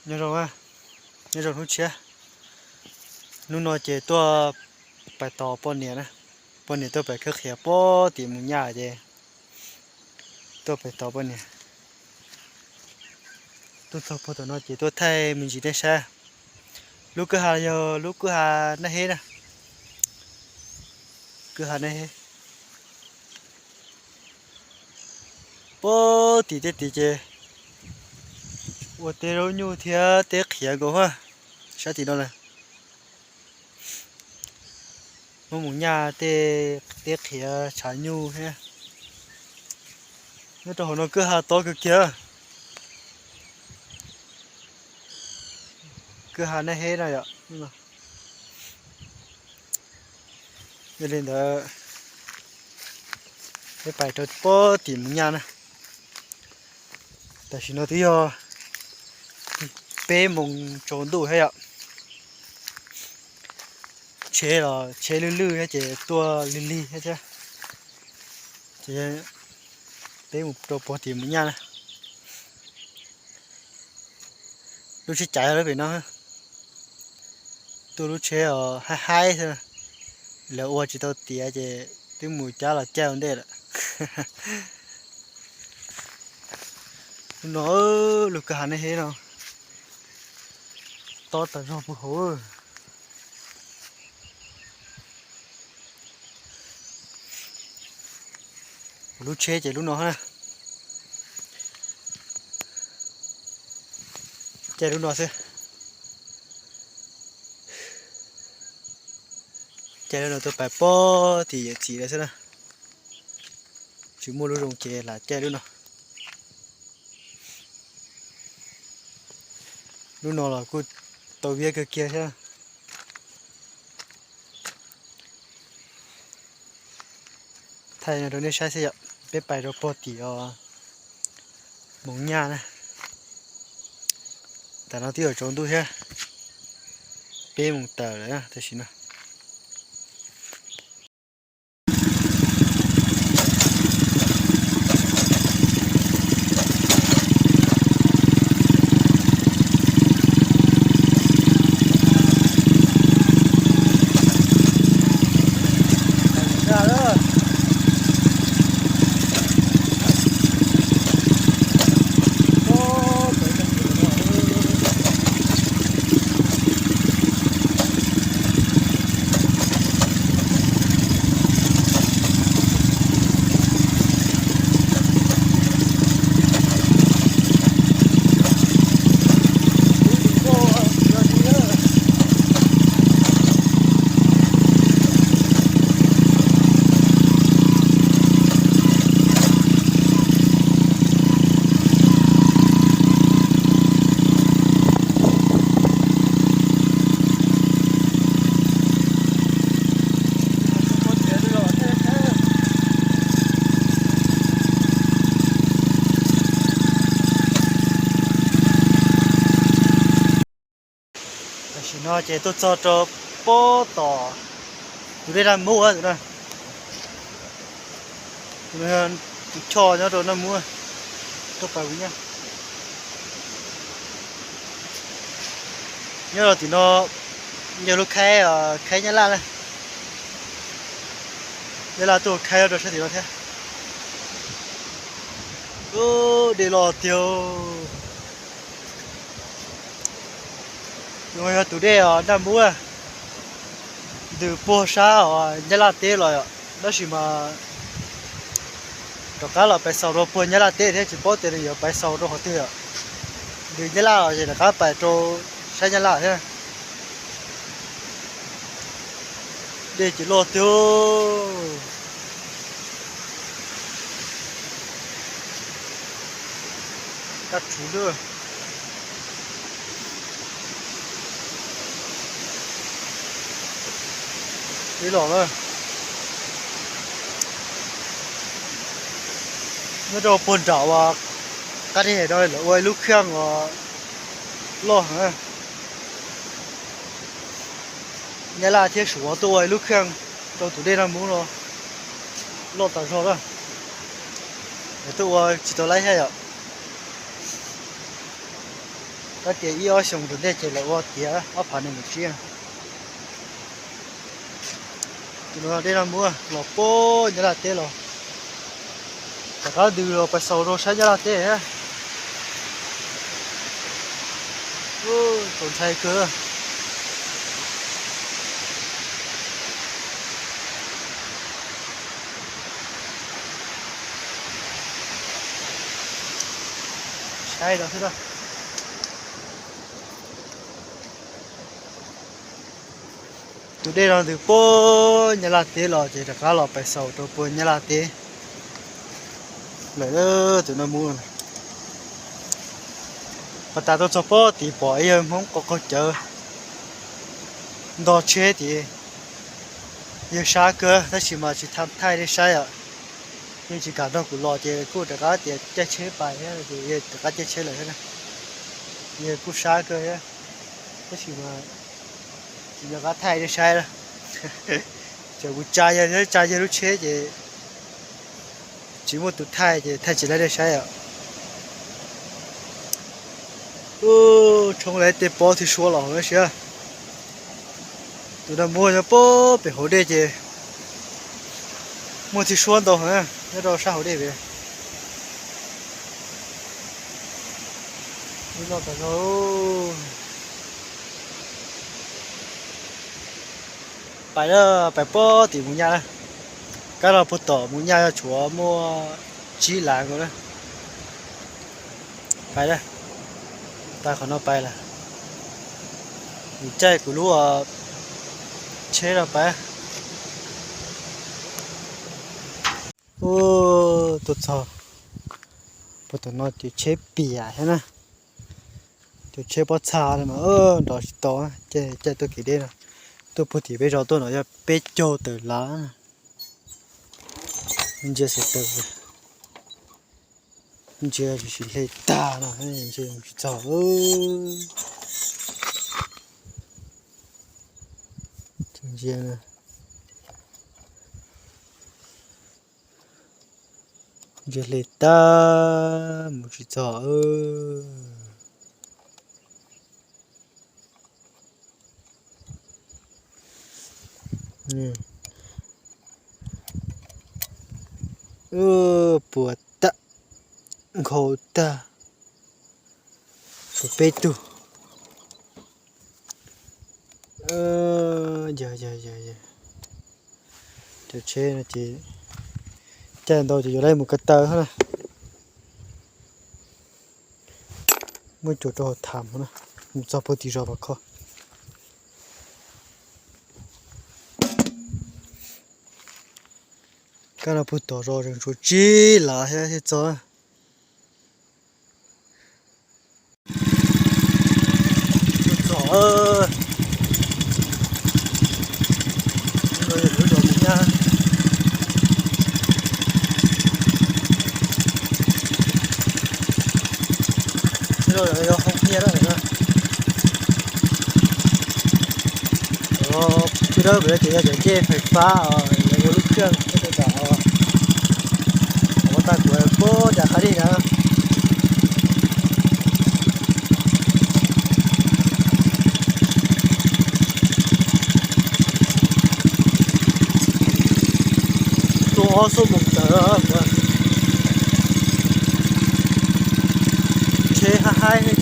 Nyob zoo, nyob zoo hnub tshiab. Hnub no ces tuaj pais tos poj niam na. Poj niam tuaj pais khawb qhiav pog tim mus nyaj ces tuaj pais tos poj niam. Tuaj txog puag tom no ces tuaj thaij me ntsis nej saib. Lub kwj ha yog lub kwj ha Naj Heb na. Kwj ha Naj Heb. Pog tim tej tid ces ua teb zaub nyuj thiab teb qhiav nkaus ha. Sab tim no lawm. Muab mus nyaj tej teb qhiav tshav nyuj thiab. Nyob rau hauv no kwj ha tob kawg kiag. Kwj ha Naj Heb no yom. Yog li ntawd peb pais rau pog tim mus nyaj na. Tam sim no twb yog peb moos tsaus ntuj thiab yom. Tsheb los tsheb lwj lwj thiab ces tuaj lig lig thiab thiab. Ces peb mus rau pog tim mus nyaj na. Lub tsheb caiv lawm pem no. Tuaj lub tsheb os haib haib xwb. Lawv ua tsis tau tiav ces twb mus cab los caij ua ntej lawm. Lub no, lub kwj ha Naj Heb no, tob tas zog puag hauv. Kuv lub tsheb ces lub no na. Caij lub no xwb. Caij lub no tuaj pais pog tim yawm txiv lawm xwb na. Tsis muaj lub zoo ces lam caij lub no. Lub no los kuj tau viab kawg kiag thiab. Thaij no rau nej saib xwb yom, peb pais rau pog tim os, moos nyaj na. Tam no twb yuav tsaus ntuj thiab, peb moos tawm lawm tam sim no. Tam sim no ces tuaj txog rau pob tom tus dej Naj Mub tus na. Tus choj nyob rau Naj Mub, tuaj pab kuv nyob. Nyob rau tim no yog lub khaib, khaib Nyab Laj na. Nyab Laj tuaj khaib rau sab tim no thiab. Ub, dej loj tiag. Nws yog tus dej os Naj Mub, ntws puag sab os Nyab Laj teb los yom, tab sis mas rov qab los pais xaus rau puag Nyab Laj teb thiab, tsis paub tias nws yuav pais xaus rau qhov twg os. Ntws Nyab Laj los ces rov qab pais rau sab Nyab Laj thiab. Dej ces loj tiag. Kab tshuv lwj. Dej los na. Nyob rau puag nram uas qab dej no lawv ua ib lub khiaj uas loj heev. Nyab Laj thiab Suav tuaj ua ib lub khiaj rau tus dej Naj Mub no, loj tas zog na. Lawv tuaj ua tsis tau laib thiab yom. Kab tias ib ob xyoos tom ntej ces lawv ua tiav ob phav nees nkaum tsib. Tus no dej noj muag los puag Nyab Laj teb los, rov qab ntws los pais xaus rau sab Nyab Laj teb. Txaus ntshai kawg. Saib no xwb na. Tus dej no ntws puag Nyab Laj teb los ces rov qab los pais xaus rau puag Nyab Laj teb lawm. Tus no mus pas tas tuaj txog puag tim pom ib yawg Hmoob qaug qaug cawv nto tsheb tid. Yawg sab kawg tab sis mas tsis thaij nej saib os. Yawg tsis kam nrog kuv los ces kuj rov qab tias caij tsheb pais thiab, yawg rov qab caij tsheb lawm thiab. Yawg kuj sab kawg thiab, tab sis mas tsis nco qab thaij nej saib. Txawm kuv tsa yawg thiab tsa yawg lub tsheb ces tsis muaj tus thaij ces thaij tsis tau nej saib os. Tshoob lawv tej pob thwj suab los hauv siab. Tus no muaj nyob puag pem hauv dej ces muaj thwj suab ntau heev nyob rau sab hauv dej pem. Pais na, pais puag tim Mus Nyaj na. Kab no puag tom Mus Nyaj yog tshuav muaj tsib lav nkaus na. Pais na, pais qhov no pais lawm. Kuv caij kuv lub tsheb no pais. Ub, tuaj txog puag tom no ces tsheb piam thiab na. Cov tsheb pob txha no mas nrov tsis tau, caij tuaj kev deb no. Tuaj puag tim peb zos tuaj no yog peb caug tawm lav na. Ntsia xav tawm, ntsia tsis hle tag no, ntsia mus tsis txog. Ntsia hle tag mus tsis txog. Puas tag, nkhaus tag, puas peb tug. Yog, yog, yog, yog. Cov tsheb no ces caij ntau ces yuav laib mus ko taw thiab na. Muab cua rau hauv tham na, mus txog puag tim zos Vam Khoj. Kab no puag tom zos tseem tshuav tsib lav thiab thiaj txog. Tus dawb ces yog cov ncej fais fab, lawv ua lub khaj tej tam, ua tag kuv puag cas qab dej na. Tuaj ob xuab moos tawm, tsheb haib haib thiab